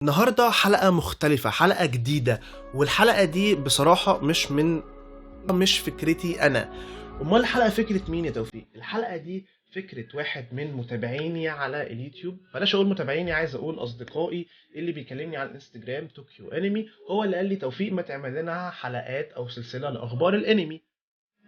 النهارده حلقة مختلفة، حلقة جديدة، والحلقة دي بصراحة مش فكرتي أنا. أمال الحلقة فكرة مين يا توفيق؟ الحلقة دي فكرة واحد من متابعيني على اليوتيوب، بلاش أقول متابعيني، عايز أقول أصدقائي اللي بيكلمني على الانستجرام طوكيو أنمي، هو اللي قال لي توفيق ما تعمل لنا حلقات أو سلسلة لأخبار الأنمي.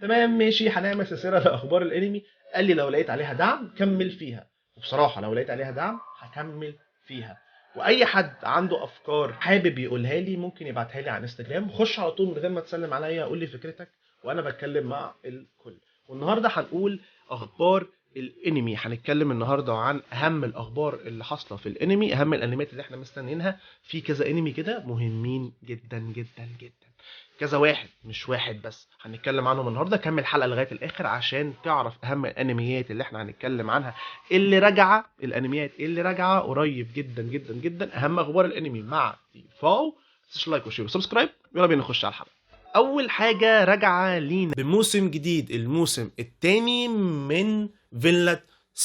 تمام ماشي، هنعمل سلسلة لأخبار الأنمي. قال لي لو لقيت عليها دعم كمل فيها، وبصراحة لو لقيت عليها دعم هكمل فيها. واي حد عنده افكار حابب يقولها لي ممكن يبعتها لي على انستجرام. خش على طول من غير ما تسلم عليا، قول لي فكرتك وانا بتكلم مع الكل. والنهارده هنقول اخبار الانمي، هنتكلم النهارده عن اهم الاخبار اللي حاصله في الانمي، اهم الانميات اللي احنا مستنيينها. في كذا انمي كده مهمين جدا جدا جدا، كذا واحد مش واحد بس، هنتكلم عنهم النهارده. كمل الحلقة لغاية الاخر عشان تعرف اهم الانميات اللي احنا هنتكلم عنها، اللي راجعه، الانميات اللي راجعه قريب جدا جدا جدا، اهم اخبار الانمي مع تيفاو. تنساش like و share و subscribe. يلا بينا نخش على الحلقة. اول حاجة راجعه لينا بموسم جديد، الموسم الثاني من Vinland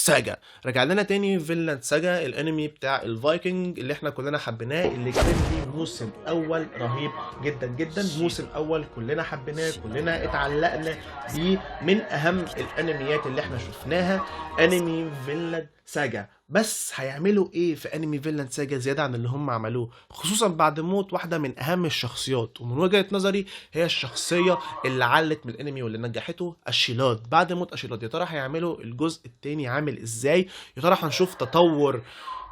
Saga. رجع لنا تاني Vinland Saga، الانمي بتاع الفايكنج اللي احنا كلنا حبيناه، اللي كان ليه موسم اول رهيب جدا جدا، موسم اول كلنا حبيناه، كلنا اتعلقنا بيه، من اهم الانميات اللي احنا شفناها انمي Vinland Saga. بس هيعملوا ايه في انمي Vinland Saga زيادة عن اللي هم عملوه، خصوصا بعد موت واحدة من اهم الشخصيات، ومن وجهه نظري هي الشخصية اللي علت من الانمي واللي نجحته، اشيلاد. بعد موت اشيلاد يا ترى هيعملوا الجزء التاني عامل ازاي؟ يا ترى هنشوف تطور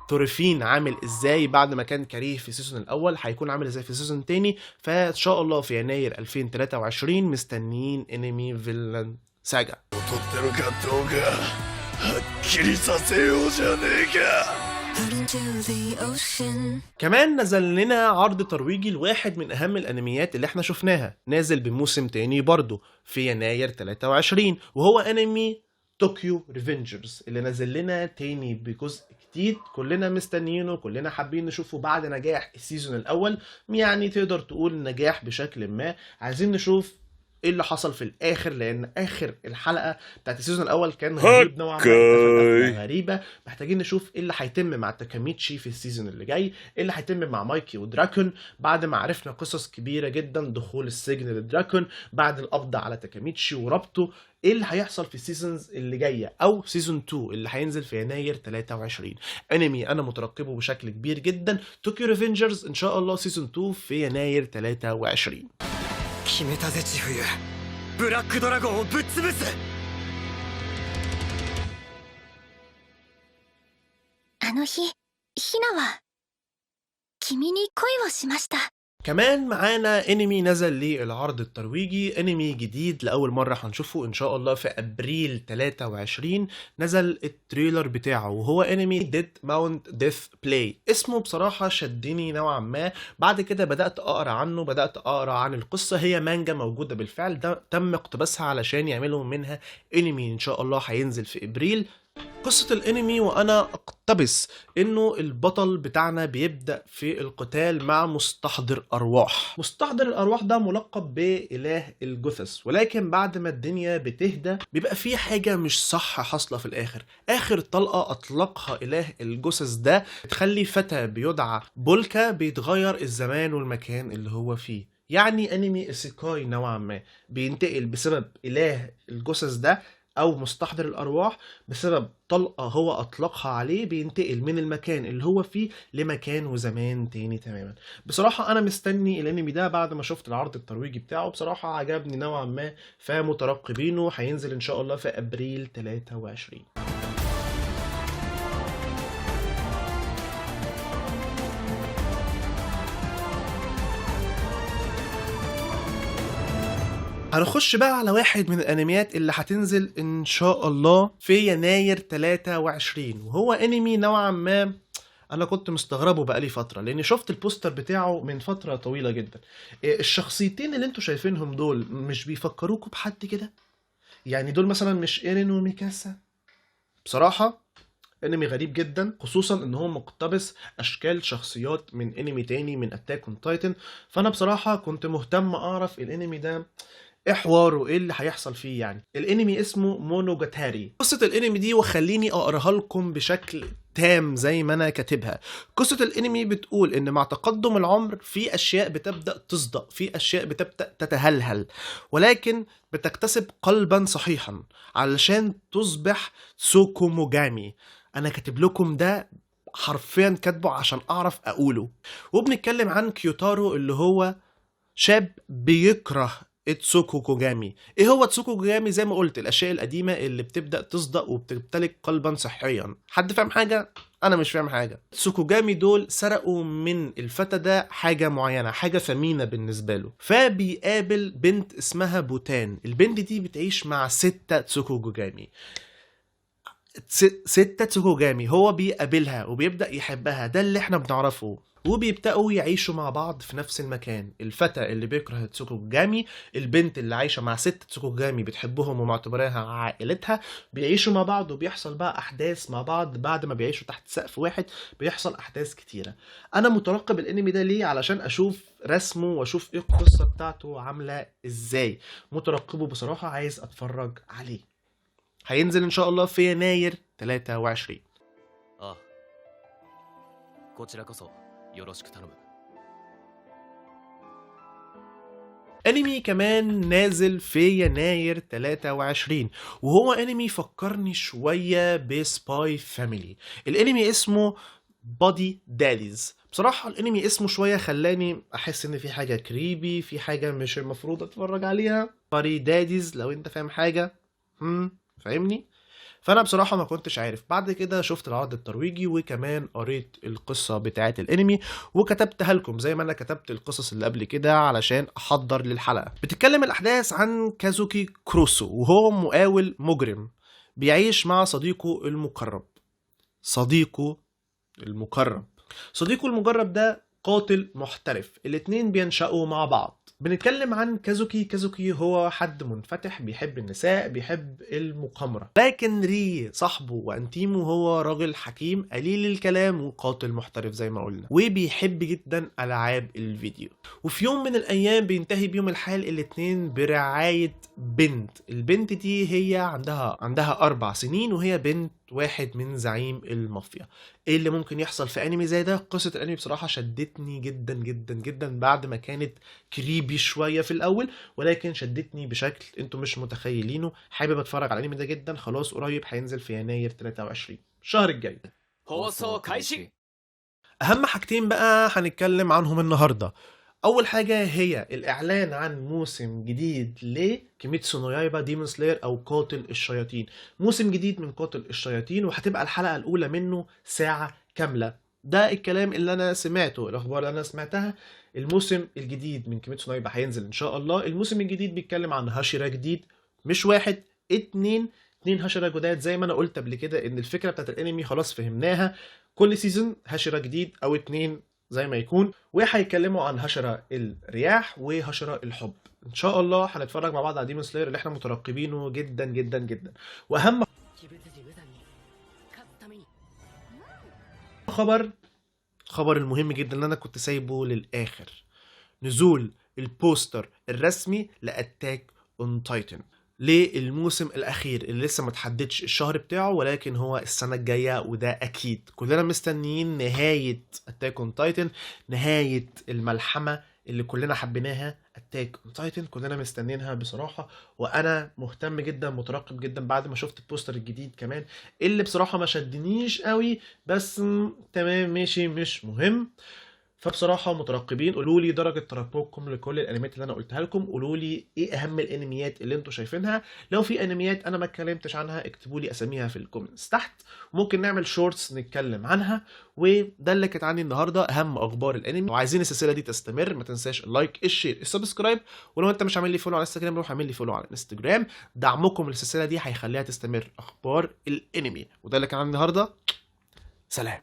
تورفين عامل ازاي بعد ما كان كريه في ال season الاول، هيكون عامل ازاي في ال season التاني؟ فان شاء الله في يناير 2023 مستنيين انمي Vinland Saga. كمان نزل لنا عرض ترويجي لواحد من اهم الانميات اللي احنا شفناها، نازل بموسم تاني برضه في يناير 23، وهو انمي Tokyo Revengers اللي نزل لنا تاني بجزء جديد كلنا مستنيينه، كلنا حابين نشوفه بعد نجاح ال season الاول، يعني تقدر تقول نجاح بشكل ما. عايزين نشوف ايه اللي حصل في الاخر، لان اخر الحلقة بتاعت ال season الاول كان غريب نوعا ما، غريبة. محتاجين نشوف ايه اللي هيتم مع تاكاميتشي في ال season اللي جاي، ايه اللي هيتم مع مايكي ودراكون بعد ما عرفنا قصص كبيرة جدا، دخول السجن لدراكون بعد القبض على تاكاميتشي وربطه، ايه اللي هيحصل في ال seasons اللي جاية او season 2 اللي هينزل في يناير 23. انمي انا مترقبه بشكل كبير جدا، Tokyo Revengers ان شاء الله season 2 في يناير 23. 決めたぜ千冬、ブラックドラゴンをぶっ潰す。あの日、ヒナは君に恋をしました。 كمان معانا انمي نزل للعرض الترويجي، انمي جديد لاول مرة هنشوفه ان شاء الله في ابريل 23، نزل ال trailer بتاعه، وهو انمي Dead Mount Death Play. اسمه بصراحة شدني نوعا ما، بعد كده بدات اقرا عنه، بدات اقرا عن القصة. هي مانجا موجودة بالفعل، ده تم اقتباسها علشان يعملوا منها انمي ان شاء الله هينزل في ابريل. قصة الانمي وانا اقتبس انه البطل بتاعنا بيبدأ في القتال مع مستحضر ارواح. مستحضر الارواح ده ملقب بإله الجثث، ولكن بعد ما الدنيا بتهدى بيبقى في حاجة مش صح حاصلة في الاخر. اخر طلقة اطلقها اله الجثث ده بتخلي فتى بيدعى بولكا بيتغير الزمان والمكان اللي هو فيه، يعني انمي isekai نوعا ما، بينتقل بسبب اله الجثث ده او مستحضر الارواح، بسبب طلقه هو اطلقها عليه بينتقل من المكان اللي هو فيه لمكان وزمان تاني تماما. بصراحة انا مستني الانمي ده بعد ما شفت العرض الترويجي بتاعه، بصراحة عجبني نوعا ما، فمترقبينه، هينزل ان شاء الله في ابريل 23. هنخش بقى على واحد من الانميات اللي هتنزل ان شاء الله في يناير 23، وهو انمي نوعا ما انا كنت مستغربه بقالي فترة، لاني شفت ال poster بتاعه من فترة طويلة جدا. الشخصيتين اللي انتوا شايفينهم دول مش بيفكروكوا بحد كده؟ يعني دول مثلا مش ايرين وميكاسا؟ بصراحة انمي غريب جدا، خصوصا ان هو مقتبس اشكال شخصيات من انمي تاني من Attack on Titan. فانا بصراحة كنت مهتم اعرف الانمي ده ايه حواره؟ ايه اللي هيحصل فيه يعني؟ الانمي اسمه مونوجاتاري. قصة الانمي دي وخليني اقراها لكم بشكل تام زي ما انا كاتبها. قصة الانمي بتقول ان مع تقدم العمر في اشياء بتبدأ تصدأ، في اشياء بتبدأ تتهلهل، ولكن بتكتسب قلبا صحيحا علشان تصبح تسوكوموجامي. انا كاتب لكم ده حرفيا، كاتبه عشان اعرف اقوله. وبنتكلم عن كيوتارو اللي هو شاب بيكره تسوكوكوجامي. ايه هو تسوكوكوجامي؟ زي ما قلت الاشياء القديمة اللي بتبدا تصدأ وبتمتلك قلبا صحيا. حد فاهم حاجة؟ انا مش فاهم حاجة. تسوكوجامي دول سرقوا من الفتى ده حاجة معينة، حاجة ثمينة بالنسبة له. فبيقابل بنت اسمها بوتان. البنت دي بتعيش مع 6 تسوكوجامي. 6 تسوكوجامي. هو بيقابلها وبيبدأ يحبها، ده اللي احنا بنعرفه. وبيبدأوا يعيشوا مع بعض في نفس المكان. الفتى اللي بيكره تسوكوجامي، البنت اللي عايشة مع 6 تسوكوجامي بتحبهم ومعتبراها عائلتها، بيعيشوا مع بعض وبيحصل بقى أحداث مع بعض. بعد ما بيعيشوا تحت سقف واحد بيحصل أحداث كتيرة. أنا مترقب الأنمي ده ليه؟ علشان أشوف رسمه وأشوف إيه القصة بتاعته عاملة إزاي. مترقبه بصراحة، عايز أتفرج عليه. هينزل إن شاء الله في يناير 23. ああ、こちらこそよろしく頼む。 انمي كمان نازل في يناير 23، وهو انمي فكرني شوية ب Spy Family. الانمي اسمه Buddy Daddies. بصراحة الانمي اسمه شوية خلاني احس ان في حاجة creepy، في حاجة مش المفروض اتفرج عليها. Buddy Daddies لو انت فاهم حاجة، فاهمني؟ فانا بصراحة ما كنتش عارف. بعد كده شفت العرض الترويجي وكمان قريت القصة بتاعه الانمي وكتبتها لكم زي ما انا كتبت القصص اللي قبل كده علشان احضر للحلقة. بتتكلم الاحداث عن كازوكي كروسو، وهو مقاول مجرم بيعيش مع صديقه المقرب. صديقه المقرب صديقه المجرب ده قاتل محترف. الاتنين بينشأوا مع بعض. بنتكلم عن كازوكي. كازوكي هو حد منفتح، بيحب النساء، بيحب المقامرة. لكن ري صاحبه وانتيمو هو راجل حكيم قليل الكلام وقاتل محترف زي ما قلنا، وبيحب جدا ألعاب الفيديو. وفي يوم من الأيام بينتهي بيهم الحال الاتنين برعاية بنت. البنت دي هي عندها 4 سنين، وهي بنت واحد من زعيم المافيا. ايه اللي ممكن يحصل في انمي زي ده؟ قصة الانمي بصراحة شدتني جدا جدا جدا، بعد ما كانت creepy شوية في الاول، ولكن شدتني بشكل انتم مش متخيلينه. حابب اتفرج على الانمي ده جدا. خلاص قريب هينزل في يناير 23 الشهر الجاي. 放送開始。 اهم حاجتين بقى هنتكلم عنهم النهارده. اول حاجة هي الاعلان عن موسم جديد لكيميتسو نو يايبا Demon Slayer او قاتل الشياطين. موسم جديد من قاتل الشياطين، وهتبقى الحلقة الاولى منه ساعة كاملة. ده الكلام اللي انا سمعته، الاخبار اللي انا سمعتها. الموسم الجديد من كيميتسو نو يايبا هينزل ان شاء الله. الموسم الجديد بيتكلم عن هاشيرا جديد، مش واحد، اتنين هاشيرا جداد. زي ما انا قلت قبل كده ان الفكرة بتاعت الانمي خلاص فهمناها، كل season هاشيرا جديد او 2 زي ما يكون، وهيتكلموا عن هشرة الرياح وهشرة الحب. ان شاء الله هنتفرج مع بعض على Demon Slayer اللي احنا مترقبينه جدا جدا جدا. واهم خبر المهم جدا اللي انا كنت سايبه للاخر، نزول البوستر الرسمي ل Attack on Titan للموسم الاخير اللي لسه ما تحددش الشهر بتاعه، ولكن هو السنة الجاية، وده اكيد كلنا مستنيين نهاية Attack on Titan، نهاية الملحمة اللي كلنا حبيناها Attack on Titan، كلنا مستنيينها بصراحة. وانا مهتم جدا، مترقب جدا بعد ما شفت البوستر الجديد كمان، اللي بصراحة ما شدنيش قوي، بس تمام ماشي مش مهم. فبصراحة مترقبين. قولوا لي درجة ترقبكم لكل الانميات اللي انا قلتها لكم، قولوا لي ايه اهم الانميات اللي انتوا شايفينها. لو في انميات انا ما اتكلمتش عنها اكتبوا لي اساميها في ال comments تحت، وممكن نعمل shorts نتكلم عنها. وده اللي كانت عندي النهارده، اهم اخبار الانمي. وعايزين السلسلة دي تستمر، ما تنساش ال like، ال share، ال subscribe. ولو انت مش عامل لي follow على انستجرام روح اعمل لي follow على انستجرام. دعمكم للسلسلة دي هيخليها تستمر اخبار الانمي. وده اللي كان عندي النهارده، سلام.